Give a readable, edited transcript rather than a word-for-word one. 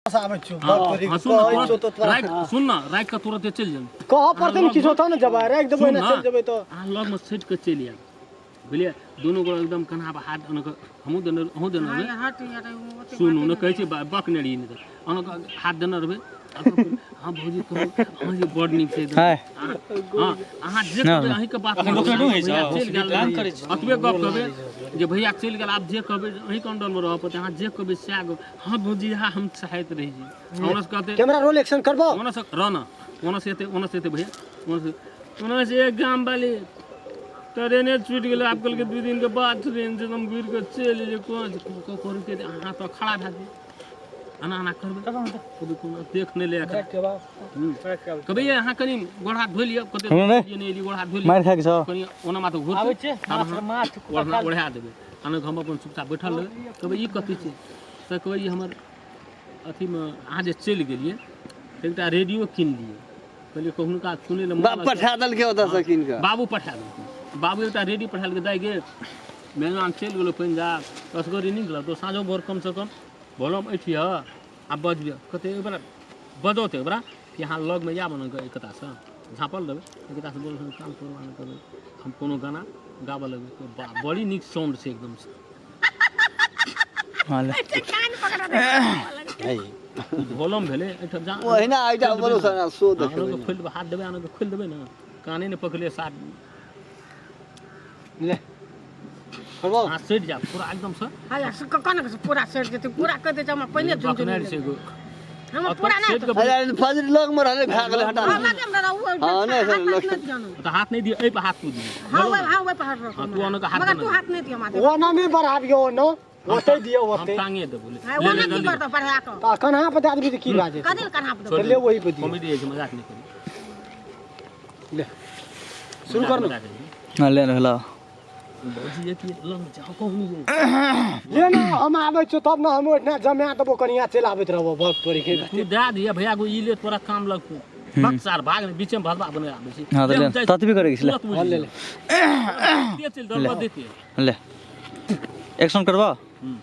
से आबै छियौ हाँ, बात करी हाँ, सुन ना, कहै छियौ तुरंत तऽ तोरा राखि सुन ना राखि कऽ तुरंते चलि जायब कहऽ पड़तै ने किछो तब ने जेबै राखि देबै सुन ने ना चलि जेबै तऽ अहाँ लगमे सटि कऽ चलि आयब बुझलियै दुनू गोरा एकदम कन्हा पर हाथ ओना कऽ हमहूँ देने अहूँ देने रहबै हट यार ओते सुनू ने कहै छै बक नहि रही नहि तऽ ओना कऽ हाथ देने रहबै आ कहबै, हाँ भौजी कहू हाँ जी बड़ नीक छै एकदम हाय हाँ अहाँ जे कहबै अहीँके बात अखन रोकने नहि होइ छै, भैया चलि गेल प्लान करै छी। अतबे गप कहबै जे भैया चलि गेल आब जे कहबै अहीँके अंडरमे रहऽ पड़तै अहाँ जे कहबै सएह गप हाँ भौजी हाँ हम चाहैत रही छी हमरा से कहते कैमरा रोल एक्शन करबो ओना से रह ना ओना से एते ओना से एते भैया ओना से ओना से एक गाम वाली ट्रेने छूटि गेलै आब कहलकै 2 दिन के बाद ट्रेन छै हम घुरि कऽ चलि एलियै कोन करू के अहाँ तऽ खड़ा भए जेबै एना एना करबै कभी कोनो देख नहि ले एखन कभी अहाँ कनि गोड़ हाथ धोइ लिअ कते नहि एलियै गोड़ हाथ धोइ लिअ मारि खाके छौ कनि ओना मात्र घुर आबै छै माछ माछ ओढ़ना ओढ़ा देबै अनक हम अपन चुपचाप बैठल रहबै कहबै ई कथी छै तऽ कहबै ई हमर अथीमे अहाँ जे चलि गेलियै तऽ एकटा रेडियो कीन लियै कहलियै कहुनका सुनै लए बाप पठा देलकै ओतऽसँ कीन कऽ बाबू पठा देलकै बाबू एकटा रेडियो पठा देलकै दाइ गे मेहमान चलि गेलो पंजाब असगरे नीक लगतौ साँझो भोर कमसँ कम भोलोमे ऐठिह आ बजबिह कहतै ओहि बजौतै ओकरा कि अहाँ लगमे आयब ने एकतासँ झाँपल देबै एकतासँ बोल काम करबा नहि करबै हम कोनो गाना गाबऽ लगबै बा बड़ी नीक साउंड छै एकदमसँ हाँ ले कान पकड़ा दे भोलम भेलै एहिठाम जा ओहिना आइटा बोलो सना सो आनोके देखबै खोलि देबै हाथ देबै आनोके खोलि देबै ने काने नहि पकड़ले साफ ले करबो अहाँ सटि जायब पूरा एकदमसँ हाय कनक से पूरा सटि जेतै पूरा कहि दै छै हमरा पहिने झुनझुनी बकनारि छै एगो हमरा पूरा नहि सटि कऽ अरे फजर लग मे रहलै भए गेलै हटा हँ लगे हमरा ओ हाँ, नहि, हाथ लग- नहि दिअ ने। तऽ हाथ नहि दिअ एहि पर हाथ तू दिअ हाँ ओहि हाँ ओहि पर हाथ रखो हाँ, तू ओना के हाथ मगर देना। तू हाथ नहि दिअ हमरा ओना नहि बढ़ाबियौ ओना ओतै दियौ हम ओतै टांगे देबो ले हाँ ओना की करतौ बढ़ा कऽ तऽ कन्हा पर दए देबही तऽ की भए जेतै कथी लए कन्हा पर देबौ? ले ओही पर दियौ कॉमेडी होइ छै मजाक नहि करी ले शुरू कर मजाक नहि करी। हाँ ले रहला भौजी ये कि लग जाओ कहूँ ले ना हम आबै छियौ तब ने हम ओहिठिना जमा देबो कनिया चलि आबैत रहबो भग तोरी के तू दए दिया भैया को ई ले तोरा काम लगतौ बक सार भाग ने बीचे में भदवा बने आबै छी हाँ तऽ ले ततबी करे के छलै तुरंत बुझि ले ले चल दरबा देते ले एक्शन करबा हम्म।